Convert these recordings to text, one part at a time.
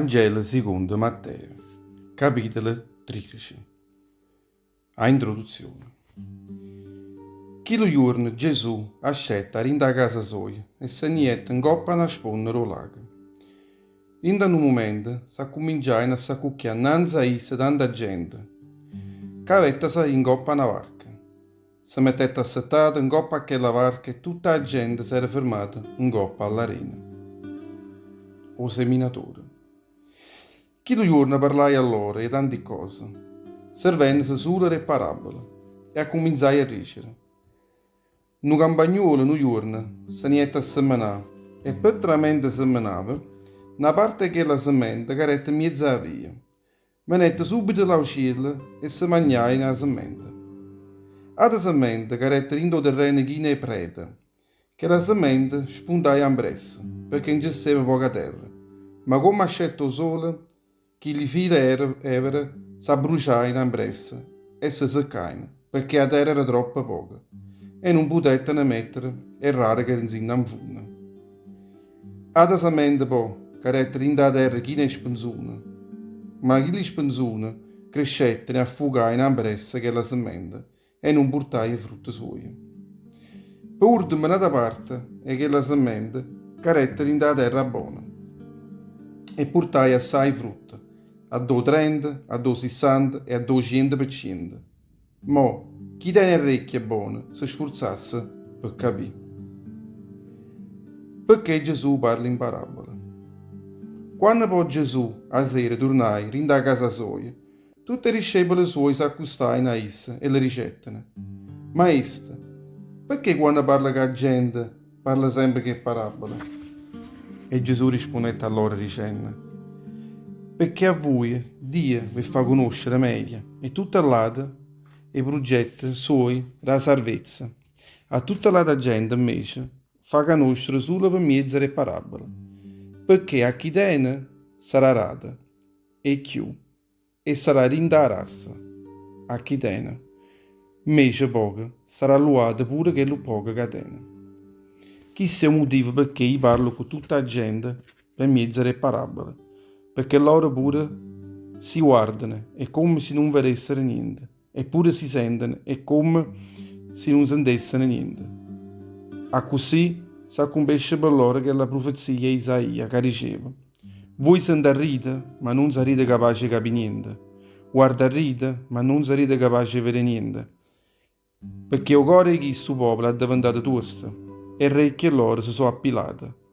Vangelo sicondo Matteo, capitolo 13. A introduzione. Chillu juorno Gesù ascette 'a dint' 'a casa soja e se ne jette 'ncoppa a na sponna d' 'o lago. Dint' a nu mumento s'accumminciajeno a s'accucchià 'nnanze a isso tanta gente, ca avette saglì 'ncoppa a na varca. Se mettette assettato 'ncoppa a chella varca e tutta 'a gente s'era fermata 'ncoppa a ll'arena. O seminatore. Chillu juorno parlaje a lloro 'e tanti ccose, servennose sulo d' 'e parabole, e accumminzaje a dicere, Nu campagnuolo nu juorno se ne jette a semmenà e pe' tramente semmenava, na parte 'e chella semmente cadette 'mmiez' 'a via. Venette subito l'aucielle e se magnajeno 'a semmente. Ata semmente cadette dint' 'o terreno chino 'e prete. Chella semmente spuntaje ampressa, pecché nce steva poca terra, ma comme ascette 'o sole, chilli file 'e evera s'abbruciajeno ampressa e se seccajeno, pecché 'a terra era troppo poca e nun putetteno mettere 'e rrareche nzino a 'nfunno. Ata semmente po' cadette dint' 'a terra china 'e spenzune, ma chilli spenzune crescetteno e affucajeno ampressa chella semmente e nun purtaje 'e frutte suoje. Pe urdemo n'ata parte 'e chella semmente cadette dint' 'a terra bona e purtaje assaje frutte, addò 30, addò 60 e addò 100%. Mo, chi tene 'e rrecchie bone se sfurzasse pe capì. Pecché Gesù parla in parabole. Quanno po' Gesù 'a sera turnaje dint' 'a casa soja, tutt' 'e discepole suoje s'accustajeno a isso e le dicetteno, Maestro, pecché quanno parla cu 'a gente parla sempe cu 'e parabole? E Gesù rispunnette a loro dicenno, Pecché a vuje Dio ve fa cunoscere meglio 'e tutte ll'ate 'e pruggette suoje d' 'a sarvezza, a tutta ll'ata gente 'mmece fa canoscere sulo pe mmiezzo d' 'e parabole, pecché a chi tene sarà dato 'e cchiù e sarà dint' 'a rassa, a chi tene, 'mmece poco, sarà luato pure chellu ppoco ca tene. Chisto è 'o mutivo pecché i' parlo cu tutta 'a gente pe mmiezzo d' 'e parabole, pecché lloro pure si guardano è comme si nun vedessero niente e pure si sentono è comme si nun sentessero niente. Accussì s'accumpesce pe lloro chella prufezia 'e Isaia ca diceva, Vui sentarrite, ma nun sarrite capace 'e capì niente, guardarrite, ma nun sarrite capace 'e vedé niente. Pecché 'o core 'e chistu popolo è addeventato tuosto, e 'e rrecchie lloro se so' appilate.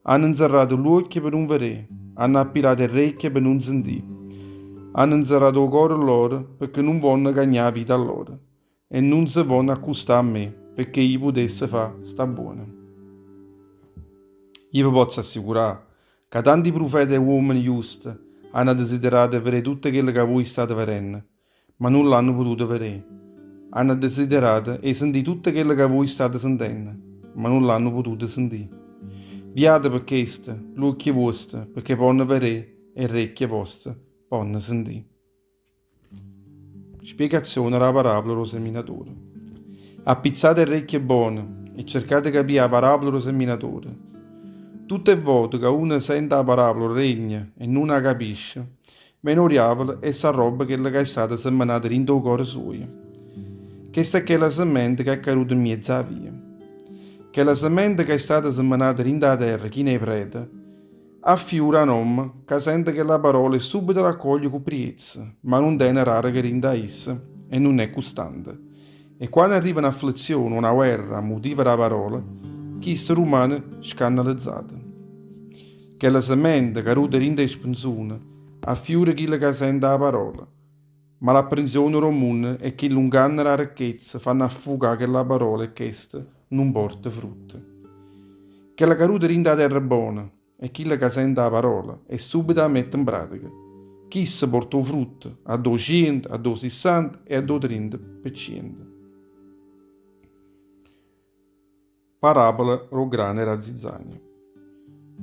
Hanno nzerrato ll'uocchie pe nun vedé, hanno appilato 'e rrecchie pe nun sentì. Hanno nzerrato 'o core lloro pecché nun vonno cagnà 'a vita lloro e nun se vonno accustà a me pecché i' putesse fà sta buono. Io ve pozzo assicurà ca tanti prufete e uommene juste hanno desiderato 'e vedé tutto chello ca vuje state vedenno, ma nun l'hanno potuto vedé. Hanno desiderato 'e sentì tutto chello ca vuje state sentenno, ma nun l'hanno potuto sentì. Viate pe chesto l'uocchie vuoste, pecché ponno vedé e 'e rrecchie voste ponno sentì. Spiegazione d' 'a parabola d' 'o semminatore. Appizzate 'e rrecchie bone e cercate 'e capì 'a parabola d' 'o semminatore. Tutt' 'e vote ca uno sente 'a parabola d' 'o regno e nun 'a capisce, Vene 'o diavolo e s'arrobba chello ca è stato semmenato dint' 'o core suojo. Chesta è chella semmente ca è caduta 'mmiez' 'a via. Chella semmente ca è stata semmenata dint' 'a terra china 'e prete, affiura a n'ommo ca sente chella parola e subito l'accoglie cu priezza, ma nun tene rareche dint' 'a isso e nun è custante. E quanno arriva n'afflizione o na guerra a mutivo d' 'a parola, chisto rummane scannalizzato. Chella semmente caduta dint' 'e spenzune affiura chillo ca sente 'a parola, ma l'apprensione d' 'o munno e chillu 'nganno d' 'a ricchezza fanno affucà chella parola e chesta nun porta frutto. Chella caduta dint' 'a terra bona è chillo ca sente 'a parola e subito 'a mette 'npratica. Chisto porta 'o frutto addò 100, addò 60 e addò 30%. Parabola d' 'o grano e d' 'a zizzania.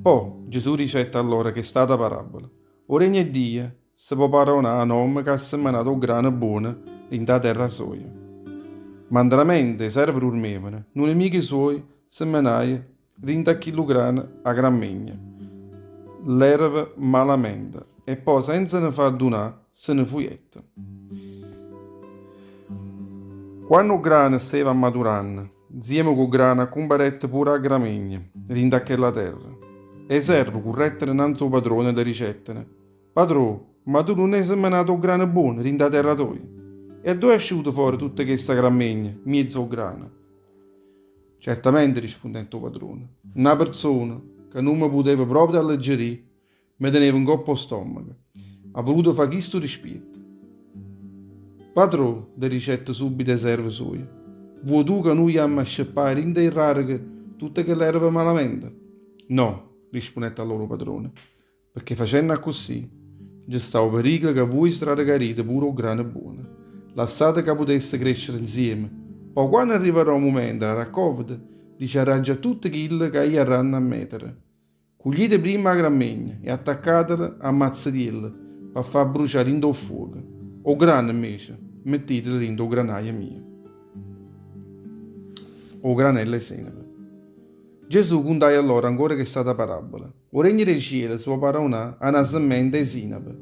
Po' Gesù dicette a lloro chest'ata parabola, 'O regno 'e Dio se po' paraunà a n'ommo ca ha semmenato 'o grano buono dint' 'a terra soja. Ma ntramente 'e serve durmevano, nu nemico suojo semmenaje dint' a chillu grano 'a grammegna. ll'ereva malamente e po' senza ne fa addunà se ne fujette. Quanno 'o grano steva ammaturanno, nzieme cu 'o grano accumparette pure 'a gramegna dint' a chella terra. E 'e serve currettero 'nnanze 'o padrone e le dicettero, Padrò, ma tu nun hê semmenato 'o grano buono dint' 'a terra toja? E addò è asciuta fora tutta chesta gramegna 'mmiez' 'o grano? Certamente, rispunnette 'o padrone, na perzona ca nun me puteva proprio alleggerì me teneva 'ncopp' 'o stommaco, ha vuluto fa chistu dispietto. Padrò, le dicette subito 'e serve suoje, vuò tu ca nuje jammo a sceppà 'a dint' 'e ràreche tutte chell'ereva malamente? No, rispunnette allora 'o padrone, Pecché facenno accussì, nce sta 'o pericolo ca vuje sradecarite pure 'o grano buono. Lassate ca putesse crescere nzieme, po' quanno arrivarrà 'o mumento d' 'a raccolta, diciarraggio a tutte chille ca jarranno a metere, Cuglite primma 'a grammegna e attaccatela a mazzetielle p' 'a fà abbrucià dint' 'o ffuoco, 'o grano, invece, mettitelo dint' 'o granaio mio. O granello 'e senape. Gesù cuntaje a lloro ancora chest'ata parabola, 'O regno d' 'e ciele se po' paraunà a na semmenta 'e sinape,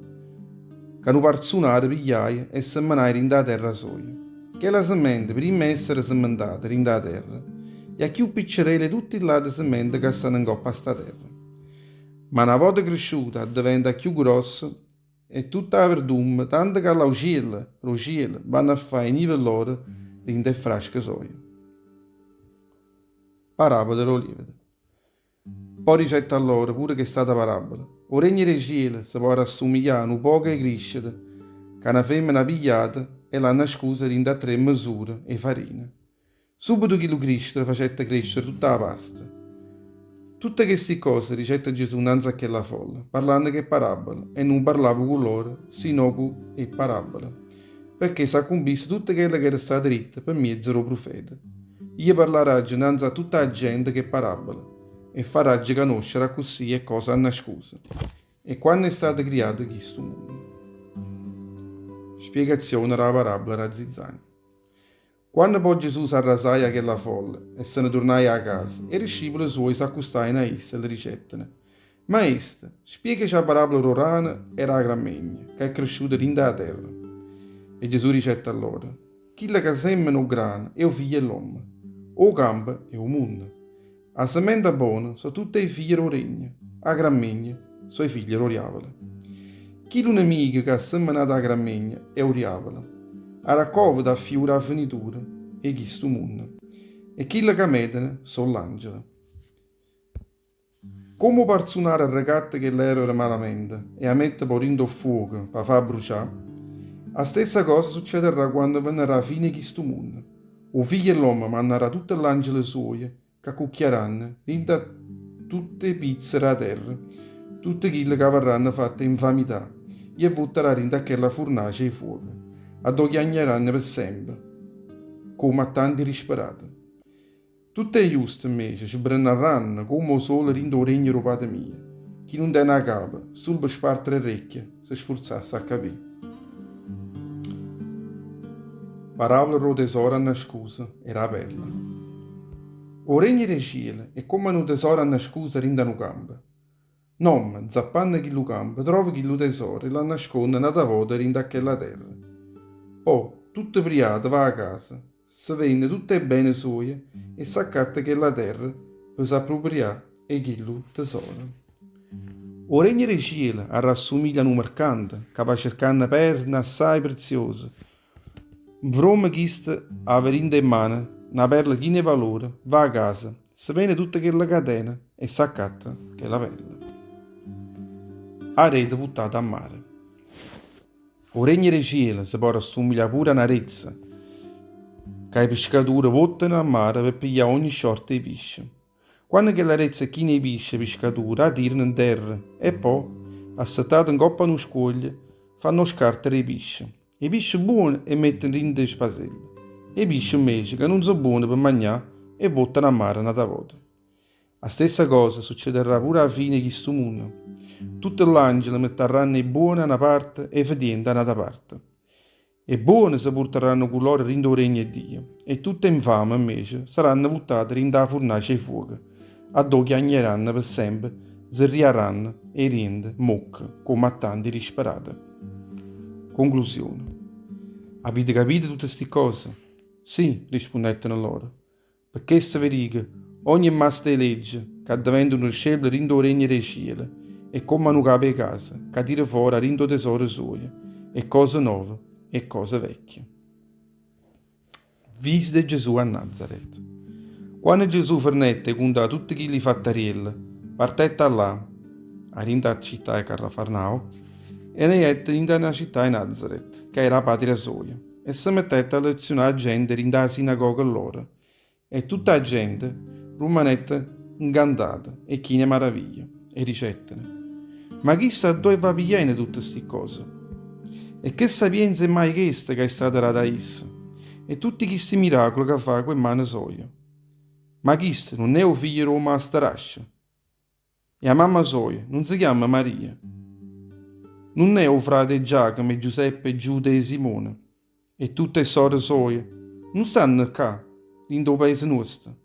ca nu parzunaro pigliaje e semmenaje dint' 'a terra soja. Chella semmenta, primma 'e essere semmentata dint' 'a terra, è 'a cchiù piccerella 'e tutte ll'ate semmente ca stanno 'ncopp' a sta terra. Ma na vota crisciuta addeventa 'a cchiù grossa 'e tutt' 'a verdumma, tanto ca ll'aucielle d' 'o cielo vanno a fà 'e nive lloro dint' 'e frasche soje. Parabola d' 'o lievito. Po' dicette a lloro pure chest'ata parabola, 'O regno d' 'e ciele se po' arrassumiglià a nu poco 'e criscito ca na femmena ha pigliato e l'ha annascuso dint' a tre mesure 'e farina. Subito chillu criscito facette crescere tutta 'a pasta. Tutte chesti ccose dicette Gesù 'nnanze a chella folla, parlanno ch' 'e parabole, e nun parlava cu loro si no cu 'e parabole, pecché s'accumpisse tutto chello ch'era stato ditto pe mmiezzo d' 'o prufeta. Io parlaraggio 'nnanze a tutta 'a gente ch' 'e parabole, e farraggio canoscere accussì 'e ccose annascuse 'e quanno è stato criato chistu munno. Spiegazione d' 'a parabola d' 'a zizzania. Quanno po' Gesù s'arrasaje 'a chella folla e se ne turnaje â casa, 'e discipule suoje s'accustajeno a isso e le dicetteno, Maestro, spiegace 'a parabola d' 'o rano e d' 'a grammegna ca è cresciuta dint' 'a terra. E Gesù dicette a loro, Chillo ca semmena 'o grano è 'o Figlio 'e ll'ommo. O campo è 'o munno. 'A semmenta bona so' tutte 'e figlie d' 'o regno, 'a grammegna so' 'e figlie d' 'o diavolo. Chillu nemico ca ha semmenato 'a grammegna è 'o diavolo. 'A raccoveta affiura 'a fenitura 'e chistu munno e chille ca meteno so' ll'angele. Comme 'o parzunaro arrecatta chell'ereva malamente e 'a mette po' dint' 'o ffuoco p' 'a fà abbrucià, 'a stessa cosa succedarrà quanno venarrà 'a fine 'e chistu munno. 'O Figlio 'e ll'ommo mannarrà tutte ll'angele suoje c'accucchiaranno dint' a tutt' 'e pizze d' 'a terra tutte chille c'avarranno fatto 'e 'nfamità e 'e vuttarà dint' a chella furnace 'e fuoco, addò chiagneranno pe' sempe comme a tanti disperate. Tutt' 'e juste, 'mmece, sbrennarranno comm' 'o sole dint' 'o regno d' 'o Pate mio. Chi nun tene 'a capa, sulo pe spartere 'e rrecchie, se sfurzasse a capì. Parabola d' 'o tesoro annascuso e d' 'a perla. O regno d' 'e ciele è comm' a nu tesoro annascuso dint' a nu campo. N'ommo, zappanno chillu campo, trova chillu tesoro e l'annasconne n'ata vota dint' a chella terra. Po', tutto priato, va 'a casa, se venne tutt' 'e bene suoje e s'accatta chella terra pe s'appruprià 'e chillu tesoro. O regno d' 'e ciele arrassumiglia a nu mercante ca va cercanno perne assaje preziose. Nfromme chisto ave dint' 'e mmane na perla china 'e valore, va 'a casa, se venne tutto chello ca tene e s'accatta chella perla. 'A rete vuttata a mare. O regno d' 'e ciele se po' arrassumiglià pure a na rezza ca 'e piscature vottano a mare pe piglià ogni sciorta 'e pisce. Quanno chella rezza è china 'e pisce 'e piscature 'a tirano 'nterra e po', assettate 'ncopp' a nu scuoglio, fanno 'o scarto d' 'e pisce. 'E pisce buone 'e metteno dint' 'e spaselle, 'e pisce 'mmece ca nun so' buone pe magnà 'e vottano a mare n'ata vota. A stessa cosa succedarrà pure â fine 'e chistu munno. Tutte ll'angele mettarranno 'e buone 'a na parte e 'e fetiente 'a n'ata parte. 'E buone se purtarranno cu lloro dint' 'o regno 'e Dio e tutte 'e 'nfame, 'mmece, saranno vuttate dint' 'a furnace 'e fuoco, addò chiagneranno pe sempe. Zerriarranno 'e diente 'mmocca comme a tanti disperate. Conclusione. Avite capito tutte sti ccose? Sì, rispunnettero loro. Pe chesto ve dico, ogne masto 'e legge ca addeventa nu discepolo dint' 'o regno d' 'e ciele è comme a nu capo 'e casa ca tira fora 'a dint' 'o tesoro suojo 'e ccose nove e 'e ccose vecchie. Visita 'e Gesù a Nazareth. Quanno Gesù fernette 'e cuntà tutte chilli fattarielle, partette 'a là, 'a dint' 'a città 'e Cafarnao, e ne jette dint' 'a na città 'e Nazareth, ca era 'a patria soja, e se mettette a leziunà 'a gente dint' 'a sinagoga lloro. E tutta 'a gente rummanette 'ncantata e china 'e maraviglia, e dicettero, Ma chisto addò 'e va piglianno tutte sti ccose? E che sapienza è mai chesta ca è stata data a isso? E tutte chisti miracule ca fa cu 'e mmane soje? Ma chisto nun è 'o figlio d' 'o masterascio? E 'a mamma soja nun se chiamma Maria? Nun è 'o frate 'e Giacomo, 'e Giuseppe, 'e Giuda e 'e Simone? E tutte 'e ssore soje nun stanno ccà, dint' 'o paese nuosto?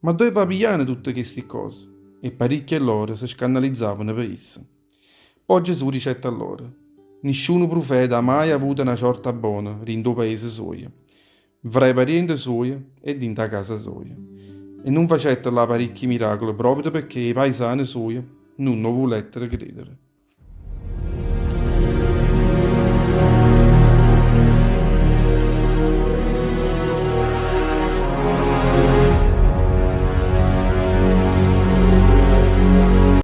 Ma addò 'e va piglianno tutte chesti ccose? E paricchie 'e lloro se scannalizzavano pe isso. Po' Gesù dicette a lloro, Nisciuno prufeta ha maje avuto na ciorta bona dint' 'o paese suojo, nfra 'e pariente suoje e dint' 'a casa soja. E nun facette llà paricchi miracule proprio pecché 'e paisane suoje nun 'o vulettero credere.